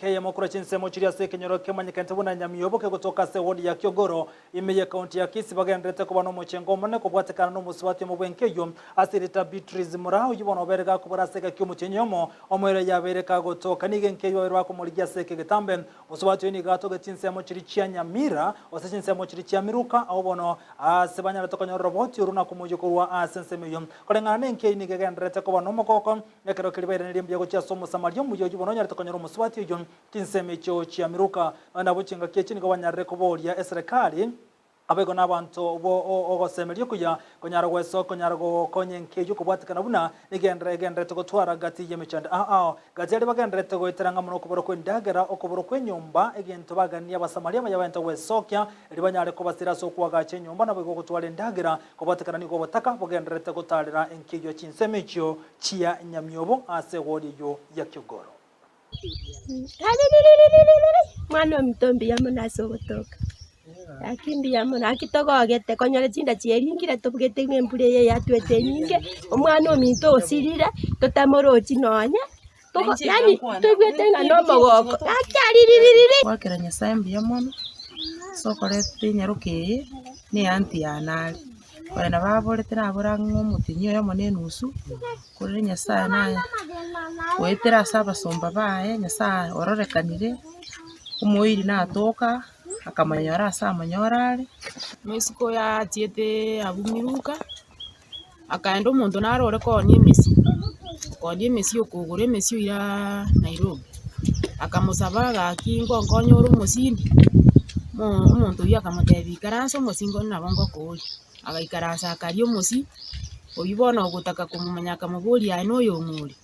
b'enka eyemo korwa chinsemo chiria ase ekenyoro kemanyekanete buna Nyamiobo kegotoka ase ewodi ya Kiogoro ime y'ekaunti ya Kisii bagendererete koba nomochengo omonene kobwatekana nomosubati omo bw'enka eyio ase erieta Beatrice Moraa oyio bono obeire gakobora ase egaki omotienyi omo omoerio yabeire kagotoka. Nigo enka eyio babeire bakomorigia ase eke getambe. Mosubati oyo nigo atoge chinsemo chiria chia Nyamira gose chinsemo chiria chia Miruka agwo bono ase banyarete konyora oroboti orwo na komoyia korwa ase ensemo eyio. Koreng'ana nenka eyio nigo egendererete koba nomogoko Ekero keria bairanerie mbuya gochia ase Omosamaria omuya oyio bono onyarete konyora omosubati oyio chinsemo echio chiamiruka. Nonya nabo chingaki echi nigo banyarire koboria eserekari, abaigwa na abanto bo ogosemeria okuya, konyara gwesoa konyara gokonya enka eyio kobwatekana buna nigo egendererete gotwara gati y'emechando ao ao. Gati aria bagendererete goetera ng'a mono okoborwa kw'endagera, okoborwa kw'enyomba, egento baganie Abasamaria abaya baente gwesokia, erio banyare kobasira ase okoagacha enyomba naboigo gotwara endagera, kobwatekana nigo obotaka bogendererete gotaarera enka eyio chinsemo echio chia nyamiobo ase egori eyio ya Kiogoro. Mwana ominto mbuya mono ase ogotoka, gaki mbuya mono gaki togogete konyora chinda chiaringire tobugete ng'a embura eye yatwete enyinge, omwana ominto osirire totamorochi nonye, togo yaani toigwete ng'a nomogoko gaki ariririri. Goakera Nyasae mbuya mono, ase okoreta enyaroka eye, na eanti yane are. Oyo nabo aborete nabore ang'e omotienyi oyomo na enusu, korende Nyasaye naye goetera ase abasomba baye, Nyasaye ororekanire, omoiri natoka, akamonyora ase amonyora are. Moisiko oyo achiete abwo miruka, akaenda omonto naro ore koonia emesie, okoonia emesie okogora emesie oiraa Nairobi, akamosaba gaki ngonkonye ore omosindi, mo omonto oywo akamotebia ikaransa omosingo nabo ngokooria, agaikaransa akaria omosie, oywo bono ogotaka komomanya akamoboria aye noyo ong'o ore?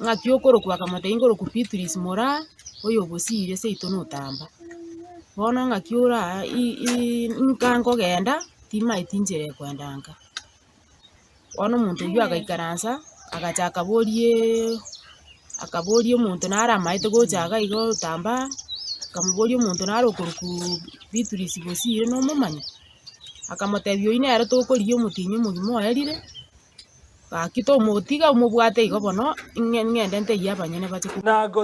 Ng'aki okorokwa akamotebia nkorokwa Beatrice Moraa, oyo obosiire seito notamba. Bono ng'aki ore aa i- nka nkogenda, timaeti nchera ekoenda nka. Bono omonto oywo agaikaransa, agachaka boriaaa akaboria omonto nare amaete gocha iga iga otambaa, akamoboria omonto nare okorokwa Beatrice Bosire nomomanya? Akamotebia oywo nere tokorigia omotienyi omogima oerire. Gaki tomotiga omobwate igo bono, ng'ende ntebie abanyene bache. Na.